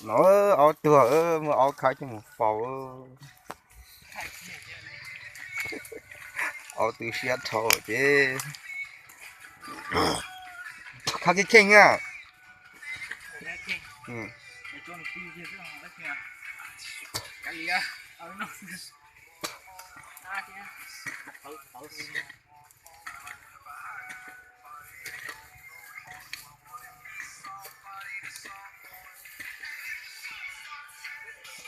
No, aub tuag, muab aub khawb coj mus faus. Aub tu siab dhau ces khawb kiag kheej na.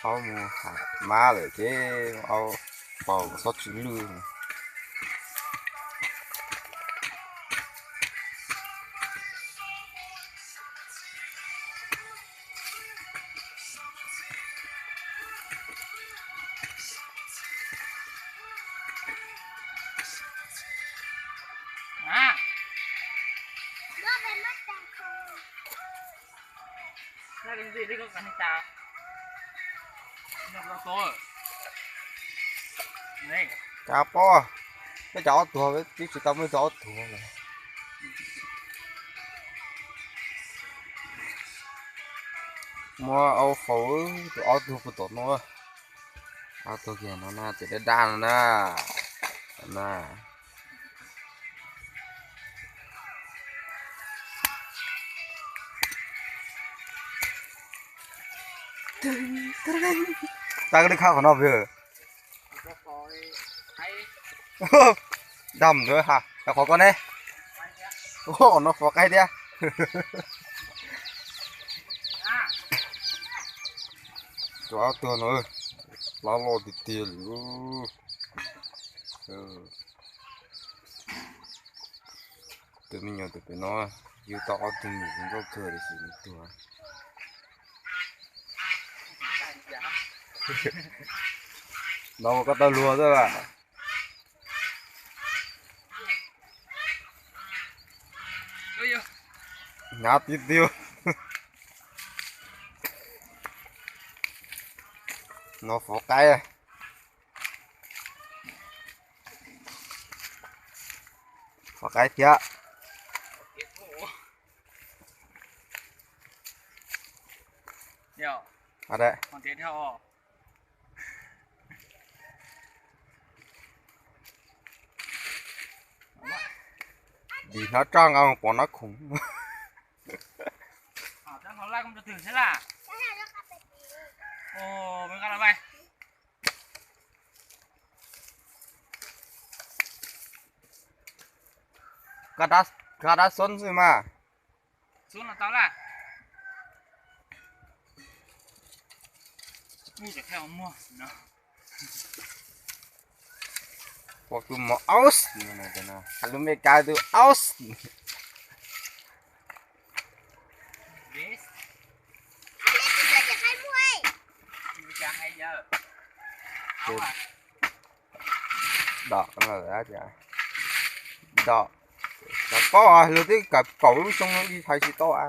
Aub mus hais mab lawm ces aub paus txhob tsis lwj. Kav pob, peb cov ob tuag, twb tsis tau muaj ib tug ob tuag lawm. Muab aub faus, tus ob tug puag tom no. Ob tug kiag no na, ces daj daj no na. Tag koj li khab qhov no pw. Dam ntawd ha, qhov ko ne. Qhov no fov qaib thiab. Tus ob tug no, plab loj tiag tiag li. Tus me nyuam tus pem no yug tau ob tug me nyuam zoo nkauj kawg li sis nws tuag. No ua koj tau luag xwb las. Hnyav tiag tiag. No fov qaib. Fov qaib thiab. Dim hnab tsaj nqa mus pov nab khoom. Koj dab xub xwb mas. Pom tus mos aus, lub Meskas tus aus. Dom, dom, xav paub luag twb kaum lub xyoo li hais tsis tau a.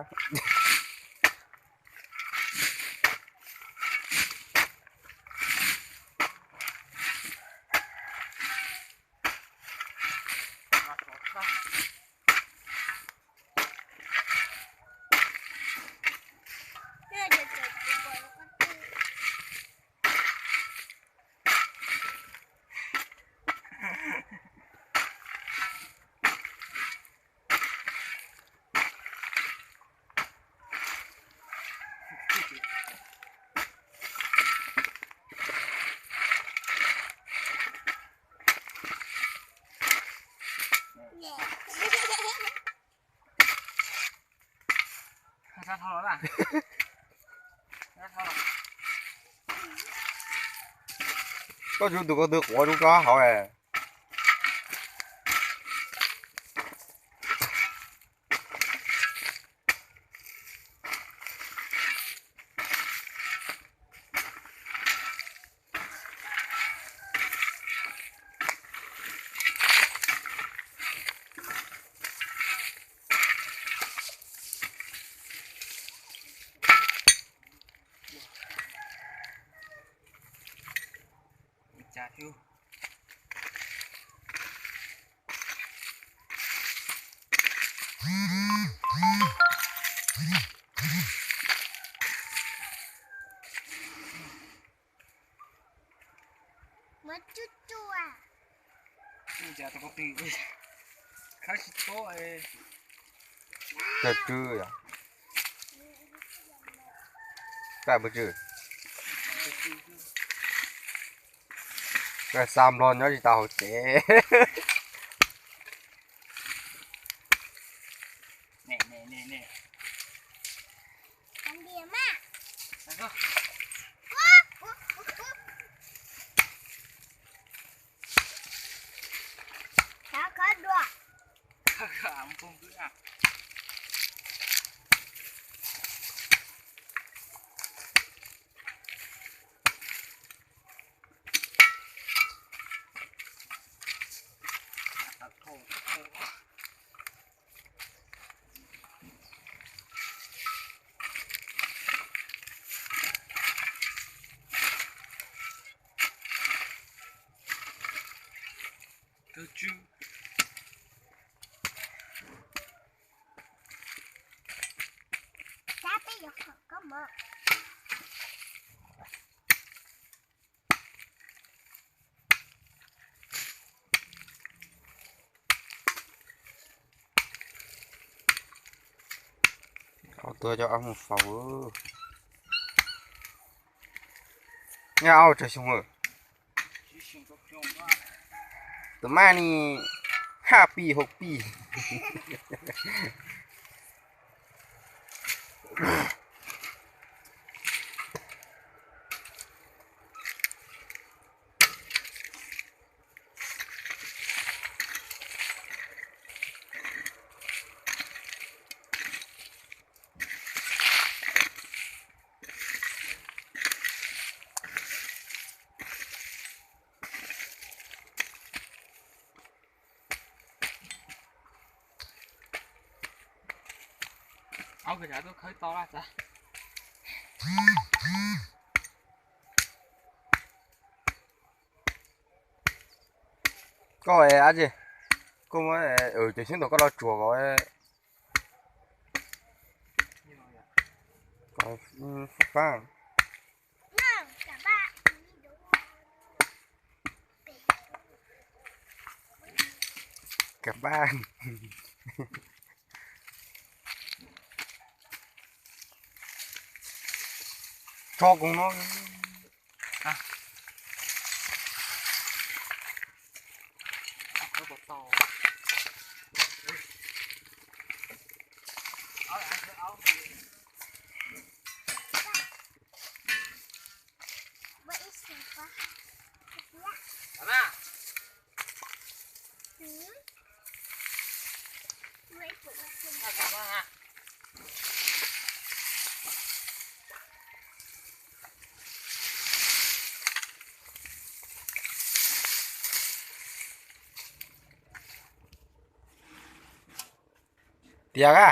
Koj tsuas tus ko twg quav rau koj hauv. Cov tswb yom. Kaj pw tswb. Kaj xa nplog nyob tsis tau hauv tsev. Kawg tswb. Ob tug coj ob mus faus. Nyob ua tsawg xyoo lawm? Tus maj ni haj pis hauv pis. Aub, koj tuaj khawb tau lawm. Koj dab tsi? Koj muab cov xyoob ntoo koj los tsuav kom faaj. Kam paj. Tso koog no. Tiag a.